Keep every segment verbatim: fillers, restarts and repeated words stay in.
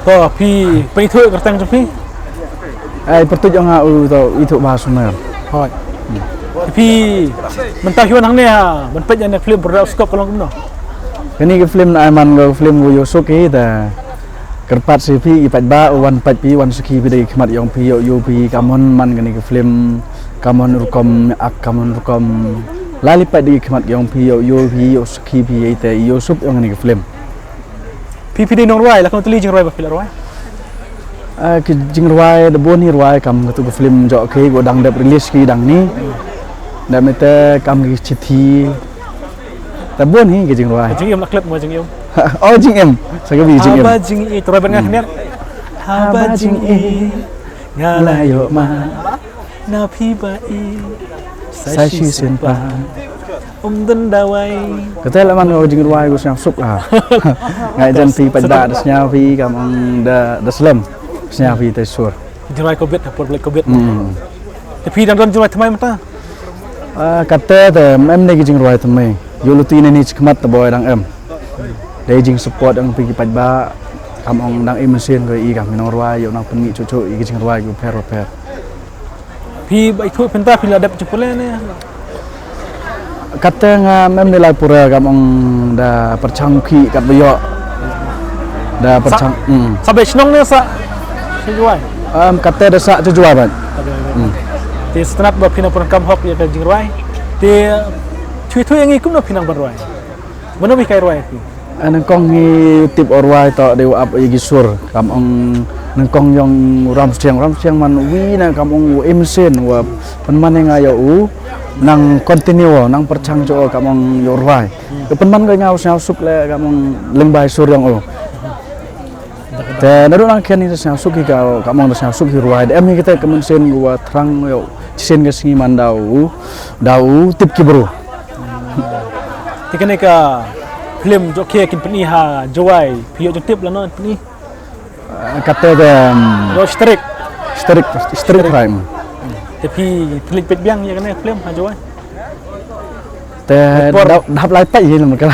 To, phi pynithuh kyrteng jong phi? Ai, pyrtuh jong nga u to Ithuh Bah Sumer. Hooid. Phi mynta phi wan hangne ha ban peit ïa kane ka film Pyrda u Skop ka long kumno? Kane ka film na ai man ka film u ïoh suk hi da kyrpad sha phi i paidbah u wan peit phi wan sakhi phi da ki khmat jong phi ïoh ïoh phi ka mon man kane ka film ka mon rukom ak ka mon rukom lai li peit da ki khmat jong phi ïoh ïoh phi ïoh sakhi phi ïa ite ïoh suk jong kane ka film. Phi phi dei nongrwai la kumno tylli jingrwai ba phi la rwai? Ah, ki jingrwai da bun hi rwai kam katu ka film jong ki ko dang dep release ki dang ni. Da mete kam ki chithi. Da bun hi ki jingrwai. Jingim la klet mo jingim. Oh jingim. Sa ka bi jingim. Haba jingim to rwai ban nga khniat. Haba jingim. Nga la ïoh ma. Na phi ba i. Sa shi sien pa. Um dun dawai. Kata la man ko jingrwai ko sñiaw suk ha. Ngai jan phi paidbah da sñiaw phi kam ong da da slem. Sñiaw phi te sur. Jingrwai covid ha por blei covid. Hmm. Te phi dang don jingrwai thymmai mynta? Ah, kata te em ne ki jingrwai thymmai. Ïoh luti ne ni chikmat te boi dang em. Dei jing support dang phi ki paidbah kam ong dang im sien ko i kam nongrwai ïoh nang pynmih chuh chuh i ki jingrwai ko pher pher. Phi ba ithuh pynta phi la dep jingpule ne? Kata nga mem nilai pura kam ong da pyrchang ki kat ba ïoh. Da pyrchang. Hmm. Sa ba shnong ne sa Jowai. Am kata da sa Jowai ban. Te sngewtynnat ba phi nang pyrkhat hok ïa ka jingrwai. Te thui thui ngi kumno phi nang ban rwai. Mano mi kai rwai phi. Nyngkong ngi tip u rwai to dei u ap ïa ki sur kam ong nyngkong yong Ram Stiang Ram Stiang man wi na kam ong u im sien wa pynman nga ïa u nang continue nang pyrchang jo kam ong ïa u rwai. Ka pynman ka nga u sñiaw suk le kam ong lyngba i sur yong u. Te naduh nang khian ni sñiaw suk hi ka kam ong sñiaw suk hi rwai de em hi kata ka mynsiem wa thrang ïa u sien ka sngi man da u da u tip ki bru. Te kane ka film jong ki kin pyni ha Jowai phi ïoh jingtip lano pyni. Kata ka um, Jowai Strik. Strik Strik Prime. Te phi phi leit peit biang ïa kane film ha Jowai. Te dap lai peit hi lam ka.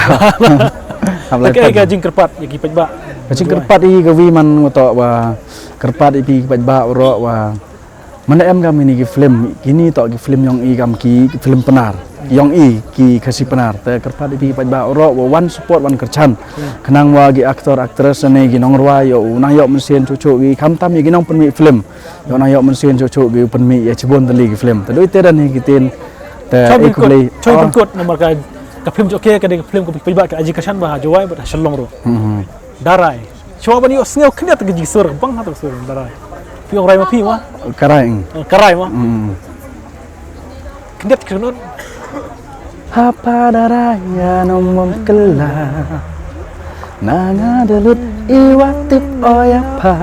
Dap lai peit ka jingkyrpad ïa ki peit ba. Ka jingkyrpad i ka wi man to wa kyrpad i ki peit ba ro wa. Mane em kam ini ki film kini to ki film yong i kam ki film Pnar yong i ki Khasi Pnar te kyrpad i phi paidbah ro wa wan support wan kyrchan khnang wa ki actor actress ne ki nongrwai ïoh nang ïoh mynsiem chuh chuh ki khamtam ïa ki nongpynmih film ïoh nang ïoh mynsiem chuh chuh ki pynmih ïa chibun tylli ki film te doi te dan hi ki tin te Choi Bin Kut. Choi Bin Kut namar ka film jong ki ka dei ka film ka paidbah ka aji kyrchan ba ha Jowai ba ha Shillong ro. Darai. Shuwa ban ïoh sngew khyndiat ka jingsur bang ha ta sur Darai. Phi ong rai ma phi ma? Karai. Karai ma? Khyndiat khyndiat. Hapa Darai ya nom mom kela. Nanga delut iwa tip oya pa.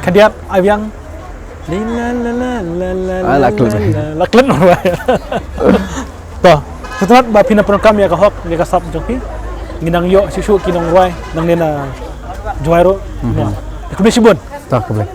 Khyndiat abiang. Li la la la la la la. Ah, la klet. La klet. To, sngewtynnat ba phi nang pyndonkam ïa ka hok ïa ka sap jong phi. Ngi nang ïoh shuh shuh ki nongrwai nangne na Jowai ruh. Khublei shibun. To, khublei.